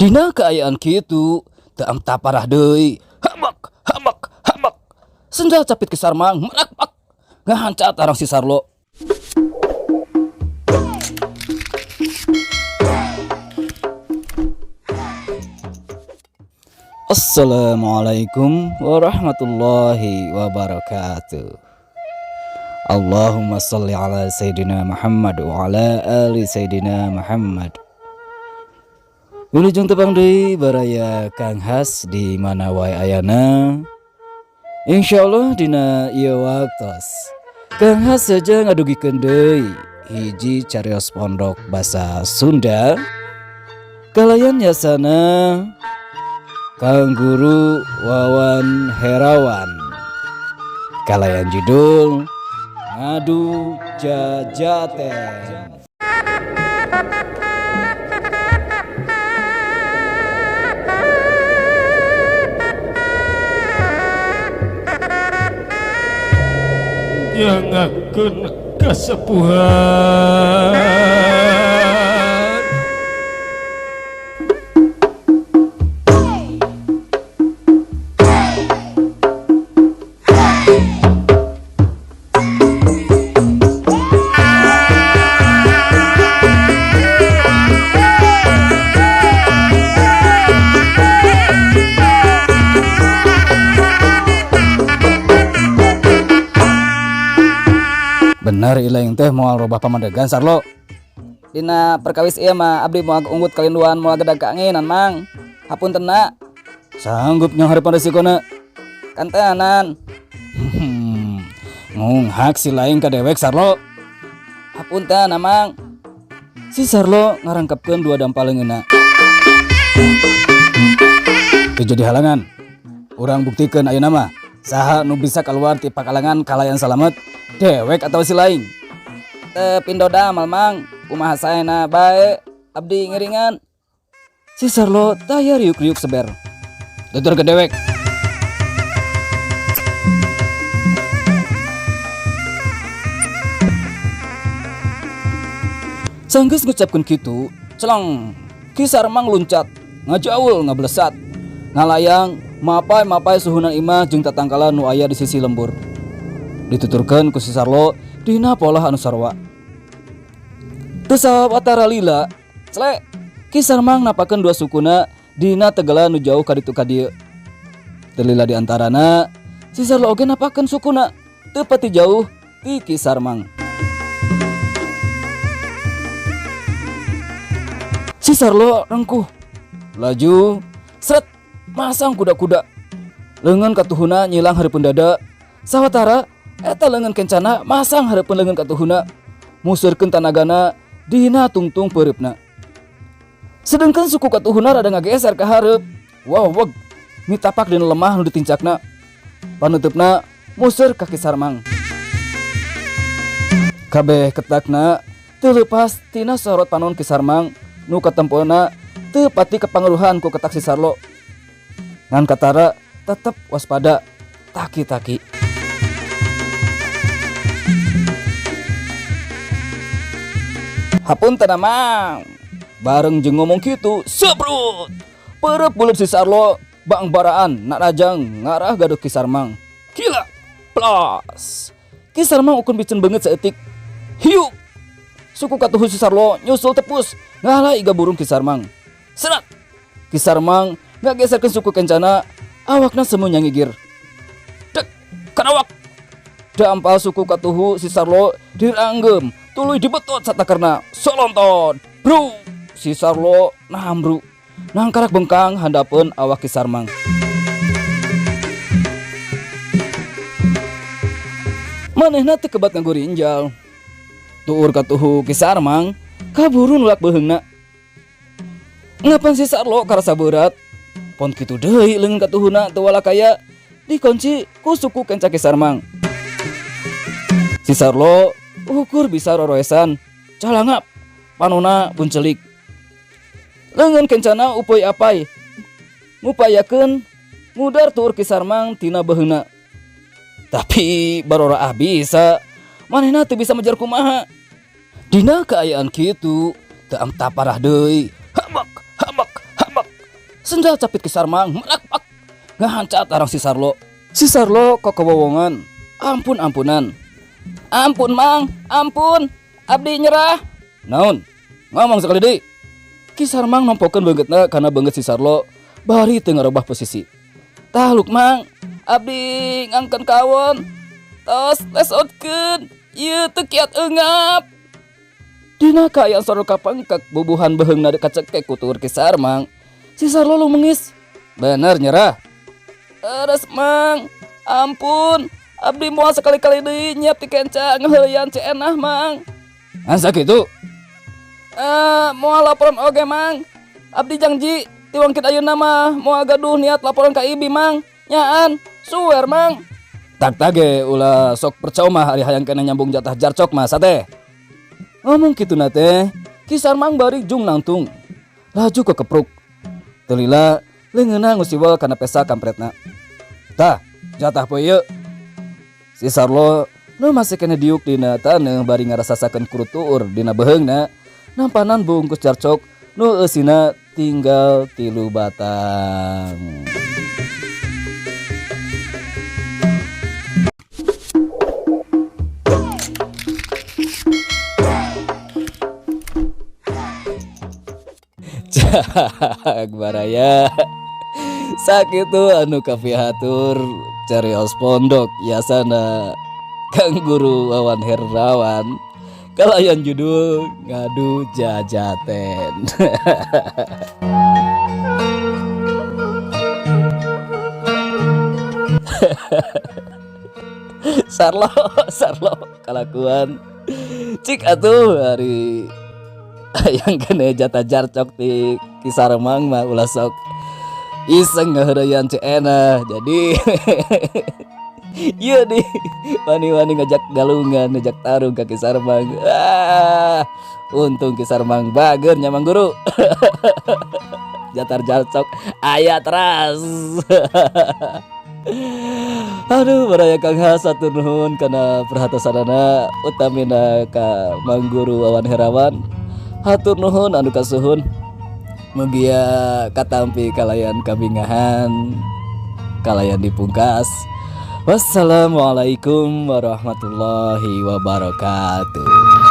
Dina kaayaan kitu teu amta parah deui. Habak habak habak. Sendal capit Ki Sarmang merakpak ngahancat arang si Sarlo. Assalamualaikum warahmatullahi wabarakatuh. Allahumma salli ala Sayyidina Muhammad wa ala ali Sayyidina Muhammad. Wilujeng tepang deui baraya Kang Has di mana wae ayana. Insyaallah dina ieu waktos Kang Has saja ngadugikeun deui hiji carios pondok basa Sunda kalayan yasana Kang Guru Wawan Herawan kalayan judul Ngadu Jajaten. Nyangakeun kasepuhan. Bener ilaing teh moal robah pamadegan Sarlo. Dina perkawis ieu mah abdi moal unggut kalinduan moal gedag kaanginan Mang. Hapuntenna. Sanggup nyanghareupan resikona. Kanteanan. Ngunghak si laing ka dewek Sarlo. Hapunten Mang. Si Sarlo ngarangkepkeun dua dampal leungeunna. Teu jadi halangan. Urang buktikeun ayeuna mah saha nu bisa kaluar ti pakalangan kalayan salamet dewek atau si laing. Teu pindo damal Mang, kumaha saena bae abdi ngiringan. Si Sarlo taya riuk-riuk seber. Tutur ke dewek. Sanggeus ngucapkeun kitu, celeng Ki Sarmang luncat, ngajaul ngablesat, ngalayang mapai-mapai suhunan imah jeung tatangkalan nu aya di sisi lembur. Dituturkeun ku si Sarlo dina polah anu sarua. Teu sawatara lila, clek Ki Sarmang napakeun dua sukuna dina tegelan nu jauh ka ditu ka dieu. Teu lila di antarana, si Sarlo oge napakeun sukuna teu pati jauh ti Ki Sarmang. Si Sarlo rengkuh, laju, sret, masang kuda-kuda. Leungeun katuhuna nyilang hareupeun dada, sawatara eta leungeun kencana masang hareupeun leungeun katuhuna, museurkeun tanagana dina tungtung peureupna. Sedengkeun suku katuhuna rada ngageser ka hareup, wow weg, mitapak dina lemah nu ditincakna. Panuteupna museur ka Ki Sarmang. Kabeh ketakna teu leupas tina sorot panon Ki Sarmang nu katempona teu pati kapangaruhan ku ketak si Sarlo. Ngan katara tetep waspada, taki-taki. Hapunten Mang. Bareng jeung ngomong kitu, sebrut. Peureub buleud si Sarlo bangbaraan narajang ngarah gaduh Ki Sarmang. Gila, plas. Ki Sarmang ukun piceun beungeut saeutik. Hiu. Suku katuhu si Sarlo nyusul tepus ngalah iga burung Ki Sarmang. Serat. Ki Sarmang ngageserkeun suku kencana, awakna semu nyangigir. Dek, karawak. Dampal suku katuhu si Sarlo diranggem, tuluy dibetot satakerna solonton. Bro, si Sarlo nambru. Nangkarak bengkang handapeun awak Ki Sarmang. Manehna teu kebat nganggo rinjal. Tuur katuhu Ki Sarmang kaburu nulak beuheungna. Ngapan si Sarlo karasa berat? Pon kitu deui leungeun katuhuna teu walakaya dikunci ku suku kenca Ki Sarmang. Si Sarlo ukur bisa roroesan, calangap, panona puncelik. Leungeun kencana upeuy apai, ngupayakeun ngudar tuur Ki Sarmang tina beuheungna. Tapi baroraah bisa, manehna teu bisa mejar kumaha. Dina kaayaan kitu teu amta parah deui. Habak habak habak. Sendal capit Ki Sarmang merak pak ngahancat arang si Sarlo. Si Sarlo kok kewowongan. Ampun ampunan. Ampun Mang, ampun. Abdi nyerah. Naon? Ngomong sekali deui. Ki Sarmang nompokeun beungeutna kana beungeut si Sarlo bari teu ngarobah posisi. Tahluk Mang, abdi ngangkeun kawon. Tos lesotkeun, ieu teu kiat eungap. Dina kaayaan Sarlo kapangkek bubuhan beheungna kacekek ku tuur Ki Sarmang. Si Sarlo lumengis. Bener nyerah. Eres Mang, ampun. Abdi moal sekali-kali deui nyiap ti kenca ngaheuleyan Ceu Enah Mang. Ngan sakitu? Moal laporan oge Mang. Abdi jangji ti wangkit ayeuna mah moal gaduh niat laporan ka Ibi Mang. Nyaan, suwer Mang. Tak tage ulah sok percuma ari hayang keneh nyambung jatah jarcok mah sate. Ngomong kituna teh, Ki Sarmang bari jung nangtung. Laju ke kepruk. Teu lila leungeunna ngusiwel kana pesa kampretna. Tah, jatah poe ieu. Si Sarlo nu masih keneh diuk dina taneuh bari ngarasasakeun kurutuur dina beheungna, nampanan bungkus jarcok nu eusina tinggal 3 batang. Cak baraya. Sakitu anu kapihatur carios pondok yasana Kang Guru Wawan Herrawan kalayan judul ngadu jajaten. Sarlo, sarlo kalakuan cik atuh hari hayang kene jatah jarcok ti Ki Sarmang mah ulah sok iseng ngaheureyan Ceu Enah. Jadi ieu nih wani-wani ngajak galungan, ngajak tarung ka Ki Sarmang. Untung Ki Sarmang bager nya Mang Guru. Jatar jarcok aya teras. Aduh, baraya Kang Has hatur nuhun kana perhatosanana utamina ka Mang Guru Wawan Herawan. Hatur nuhun anu kasuhun. Mugia katampi kalayan kabingahan, kalayan dipungkas. Wassalamualaikum warahmatullahi wabarakatuh.